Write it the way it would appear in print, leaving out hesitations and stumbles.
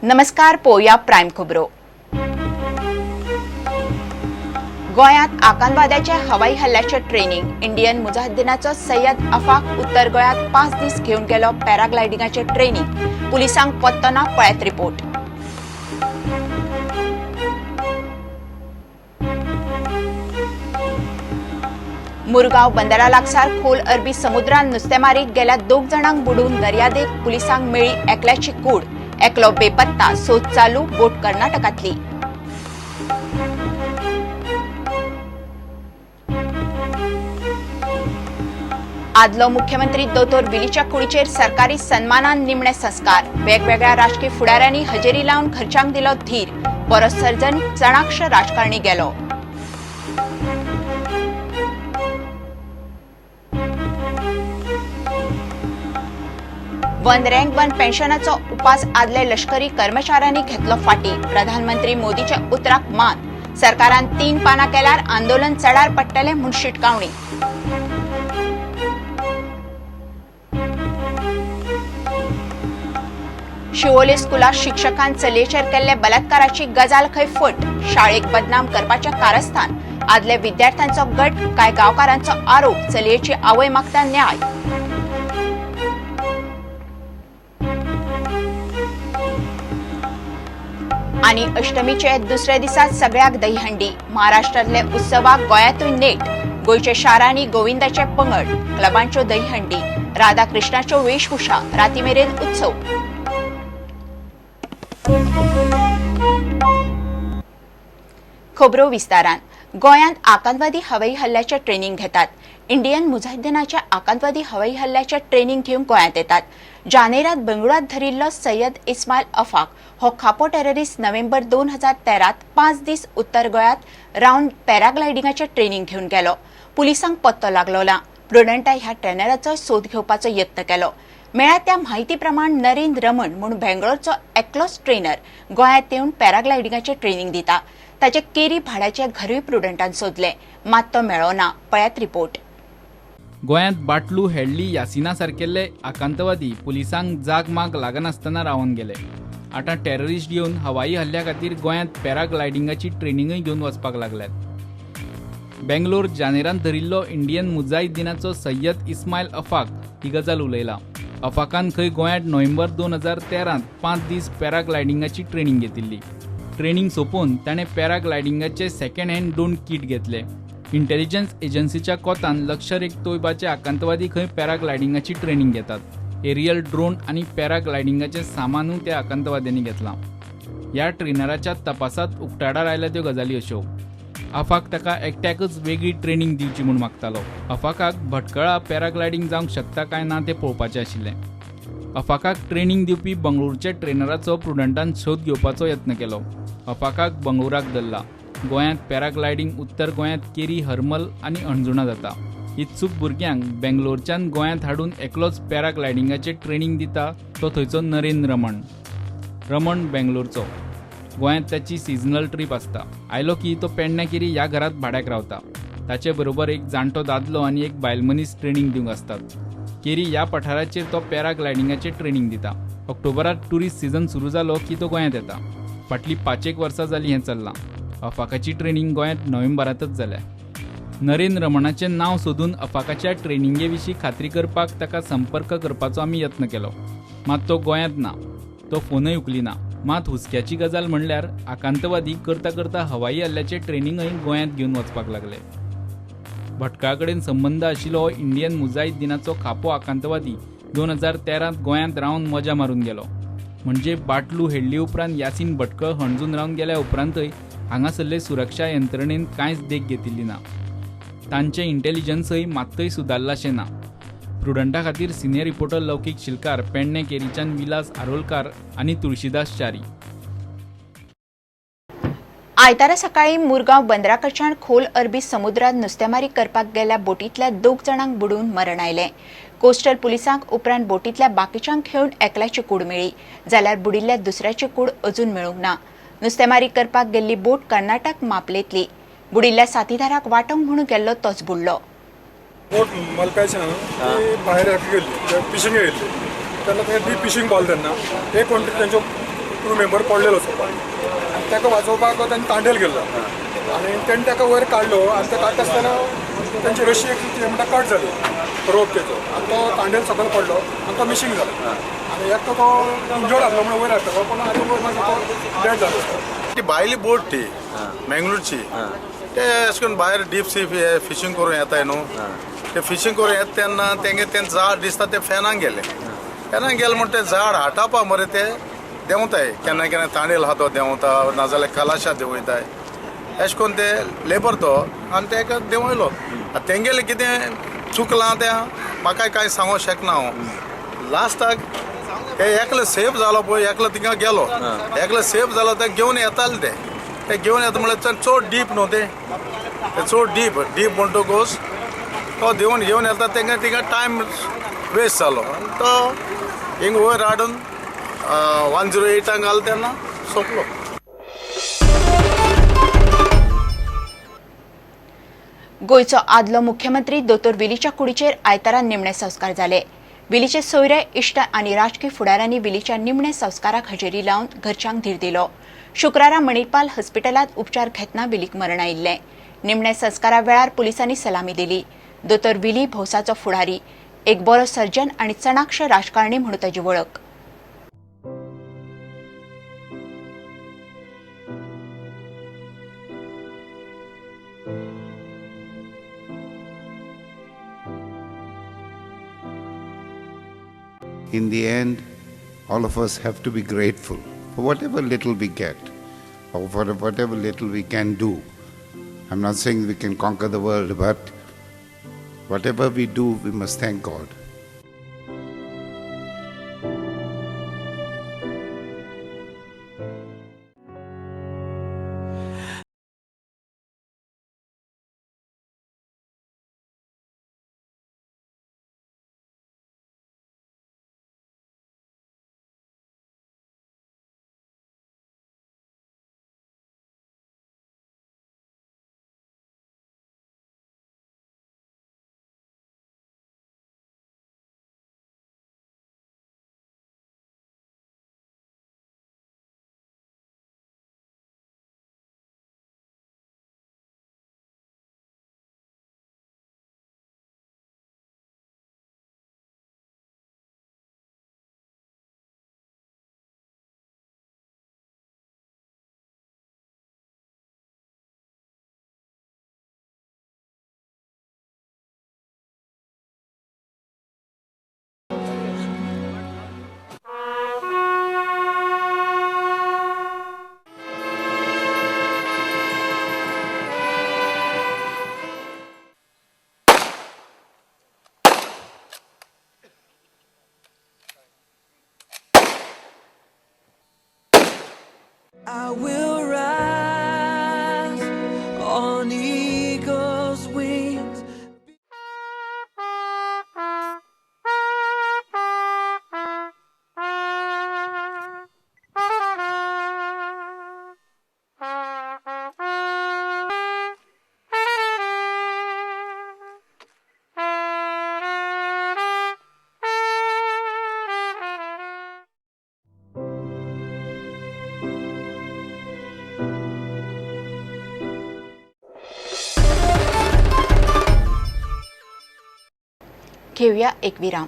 नमस्कार, पोया प्रायम खबरो. गोंयांत आकांतवाद्याच्या हवाई हल्ल्याचे ट्रेनिंग. इंडियन मुजाहिद्दीनाचो सय्यद अफाक उत्तर गोंयांत 5 दीस घेवन गेलो पॅराग्लायडिंगाचे ट्रेनिंग. पुलिसांक पत्तो ना, पळयत रिपोर्ट. मुरगांव बंदरा लागसार खोल अरबी समुद्रांत नुस्तेमारीक गेल्या 2 जाणांक बुडून दर्यादेग पुलिसांक मेळ्ळी एकल्याची कूड. एकलो बेपत्ता, सोद चालू. बोट कर्नाटकांतली. आदलो मुख्यमंत्री दोतोर विलीच्या कुडीचेर सरकारी सन्मानान निमणे संस्कार. वेगवेगळ्या राजकी फुडाऱ्यांनी हजेरी लावन घरच्यांक दिलो धीर. बरो सर्जन, चणाक्ष राजकारणी गेलो. वन रँक वन पेन्शनाचो उपास आदले लष्करी कर्मचाऱ्यांनी घेतलो फाटी. प्रधानमंत्री मोदीच्या उतराक मान. सरकारान 3 पानां केल्यार आंदोलन चडार पडटलें म्हूण शिटकावणी. शिवोले स्कुलात शिक्षकान चलयेचेर केल्ले बलात्काराची गजाल खंय फट. शाळेक बदनाम करपाचें कारस्थान. आदले विद्यार्थ्यांचो गट कांय गांवकारांचो आरोप. चलयेची आवय मागता न्याय. आनी अष्टमीचे दुसऱ्या दिसा सगळ्याक दहीहंडी. महाराष्ट्रांतले उत्सवाक गोंयांतूय नेट. गोंयच्या शारांनी गोविंदाचे पंगड, क्लबांच्यो दहीहंडी, राधा कृष्णाच्यो वेशभूषा. राती मेरेन उत्सव. खबरो विस्तारान. गोंयांत आकांतवादी हवाई हल्ल्याचे ट्रेनिंग घेतात. इंडियन मुजाहिद्दीनाच्या आकांतवादी हवाई हल्ल्याचे ट्रेनिंग घेवंक गोंयांत येतात. जानेरात बेंगळुरात धरिल्लो सय्यद इस्मायल अफाक हो खापो टेररिस्ट नोव्हेंबर 2013 5 दीस उत्तर गोंयांत रावन पॅराग्लायडिंगाचें ट्रेनिंग घेवन गेलो. पुलिसांक पत्तो लागलो ना. प्रुडंटा ह्या ट्रेनराचो सोद घेवपाचो यत्न केलो. मेळ्ळ्या त्या म्हायती प्रमाण नरेंद्र रमण म्हूण बेंगळोरचो एकलोच ट्रेनर गोंयांत येवन पॅराग्लायडिंगाचें ट्रेनिंग दिता. ताचे केरी भाड्याचे घरूय प्रुडंटान सोदले, मात तो मेळ्ळो ना. पळयात रिपोर्ट. गोंयांत बाटलू, हेडली, यासिना सारकेल्ले आकांतवादी पुलिसांक जाग माग लागनासतना रावन गेले. आतां टेररिस्ट येवन हवाई हल्ल्या खातीर गोंयांत पॅराग्लायडिंगाची ट्रेनिंगय घेवन वचपाक लागल्यात. बेंगलोर जानेरांत धरिल्लो इंडियन मुजाहिद्दीनाचो सय्यद इस्मायल अफाक ही गजाल उलयला. अफाकान खंय गोंयांत नोव्हेंबर 2013 5 दीस पॅराग्लायडिंगाची ट्रेनिंग घेतिल्ली. ट्रेनिंग सोंपोवन ताणें पॅराग्लायडिंगाचे सेकंड हँड 2 किट घेतले. इंटेलिजन्स एजन्सीच्या कोतान लष्कर ए तोयबाचे आकांतवादी खंय पॅराग्लायडिंगाची ट्रेनिंग घेतात. एरियल ड्रोन आनी पॅराग्लायडिंगाचें सामानूय त्या आकांतवाद्यांनी घेतलां. ह्या ट्रेनराच्या तपासात उक्ताडार आयल्या त्यो गजाली अश्यो. अफाक ताका एकट्याकच वेगळी ट्रेनिंग दिवची म्हूण मागतालो. अफाकाक भटकळा पॅराग्लायडिंग जावंक शकता काय ना तें पळोवपाचें आशिल्लें. अफाकाक ट्रेनिंग दिवपी बंगळुरूच्या ट्रेनराचो प्रुडंटान सोद घेवपाचो यत्न केलो. अफाकाक बंगळुराक धरला. गोंयांत पॅराग्लायडिंग उत्तर गोंयांत केरी, हरमल आनी अणजुणा जाता. इत्सूक भुरग्यांक बेंगलोरच्यान गोंयांत हाडून एकलोच पॅराग्लायडिंगाचें ट्रेनिंग दिता तो थंयचो नरेंद्र रमण. रमण बेंगलोरचो. गोंयांत ताची सिजनल ट्रीप आसता. आयलो की तो पेडण्या केरी ह्या घरांत भाड्याक रावता. ताचे बरोबर एक जाणटो दादलो आनी एक बायलमनीस ट्रेनिंग दिवंक आसतात. केरी ह्या पठाराचेर तो पॅराग्लायडिंगाचें ट्रेनिंग दिता. ऑक्टोबरात ट्युरिस्ट सिजन सुरू जालो की तो गोंयांत येता. फाटलीं 5 वर्सां जालीं हें चल्लां. अफाकाची ट्रेनिंग गोंयांत नोव्हेंबरांतच जाल्या. नरेंद्र रमणाचें नांव सोदून अफाकाच्या ट्रेनिंगे विशीं खात्री करपाक ताका संपर्क करपाचो आमी यत्न केलो, मात तो गोंयांत ना. तो फोनय उखलिना. मात हुस्क्याची गजाल म्हणल्यार आकांतवादी करता करता हवाई हल्ल्याचें ट्रेनिंगय गोंयांत घेवन वचपाक लागले. भटकळा कडेन संबंद आशिल्लो इंडियन मुजाहिद्दीनाचो खापो आकांतवादी 2013 गोंयांत रावन मजा मारून गेलो. म्हणजे बाटलू, हेडली उपरांत यासीन भटकळ हणजून रावन गेल्या उपरांतय हांगासरले सुरक्षा यंत्रणेन कांयच देख घेतिल्ली ना. तांचें इंटेलिजन्सय मात्तय सुदारलाशें ना. प्रुडंटा खातीर सिनियर रिपोर्टर लौकीक शिलकार, पेडणे केरीच्यान विलास आरोलकार आनी तुळशीदास च्यारी. आयतारा सकाळी मुरगांव बंदराकडच्यान खोल अरबी समुद्रात नुस्तेमारी करपाक गेल्ल्या बोटींतल्या 2 जाणांक बुडून मरण आयलें. कोस्टल पुलिसांक उपरांत बोटींतल्या बाकीच्यांक घेवन एकल्याची कूड मेळ्ळी, जाल्यार बुडिल्ल्या दुसऱ्याची कूड अजून मेळूंक ना. नुस्तेमारी करपाक गेल्ली बोट कर्नाटक मापलेंतली. बुडिल्ल्या साथीदाराक वाटोवंक म्हणून गेल्लो तोच बुडलो. बोट मलकाच्यान ती भायर गेल्ली, फिशींग गेल्ली तेन्ना थंय डीप फिशींग पावले तेन्ना एक कोण तरी तेंच्यो क्रू मेंबर पडलेलो सोपा आनी ताका वाचोवपाक तांणी तांडेल गेल्लो आनी तेणी ताका वयर काडलो आनी ते काडटा आसतना तेंची रशी एक ती म्हणटा कट जाली रोप तेचो आनी तो तांडेल सकयल पडलो आनी तो मिशींग जालो आनी एकटो तो इंजर्ड आसलो म्हणून वयर हाडटलो पूण आनी वयर मागीर तो डेड जालो. ती भायली बोट ती मेंगलोरची, ते अशें करून भायर डीप सी फिशींग करून येताय न्हू, ते फिशींग करून येता तेन्ना तेंगे तें झाड दिसता ते फेनाक गेले, फेनाक गेले म्हणटा तें झाड हाटापा मरे ते देंवताय, केन्ना केन्ना तांडेल आहा तो देंवता, नाजाल्यार कलाशा देंवयताय, अशें करून ते लेबर तो आनी तेका देंवयलो. आतां तेंगेलें कितें चुकलां तें म्हाका कांय सांगूंक शकना हांव. लास्टाक हे एकलो सेफ जालो पळय, एकलो थिंगा गेलो, एकलो सेफ जालो ते घेवन येताले, ते ते घेवन येता म्हणल्यार चड डीप न्हू ते, चड डीप डीप म्हणटकूच तो देंवन घेवन येता तेंका थिंगा टायम वेस्ट जालो आनी तो हिंग वयर हाडून 108 घाल तेन्ना सोंपलो. गोंयचो आदलो मुख्यमंत्री दोतोर विलीच्या कुडीचेर आयतारा निमणे संस्कार जाले. विलीचे सोयरे, इश्ट आनी राजकी फुडाऱ्यांनी विलीच्या निमणे संस्काराक हजेरी लावन घरच्यांक धीर दिलो. शुक्रारा मणिपाल हॉस्पिटलांत उपचार घेतना विलीक मरण आयिल्लें. निमणे संस्कारा वेळार पुलिसांनी सलामी दिली. दोतोर विली भौसाचो फुडारी, एक बरो सर्जन आनी चणाक्ष राजकारणी म्हणून ताची वळख. In the end, all of us have to be grateful for whatever little we get or for whatever little we can do. I'm not saying we can conquer the world, but whatever we do, we must thank God. I will rise on eagle's wings. घेऊया एक विराम.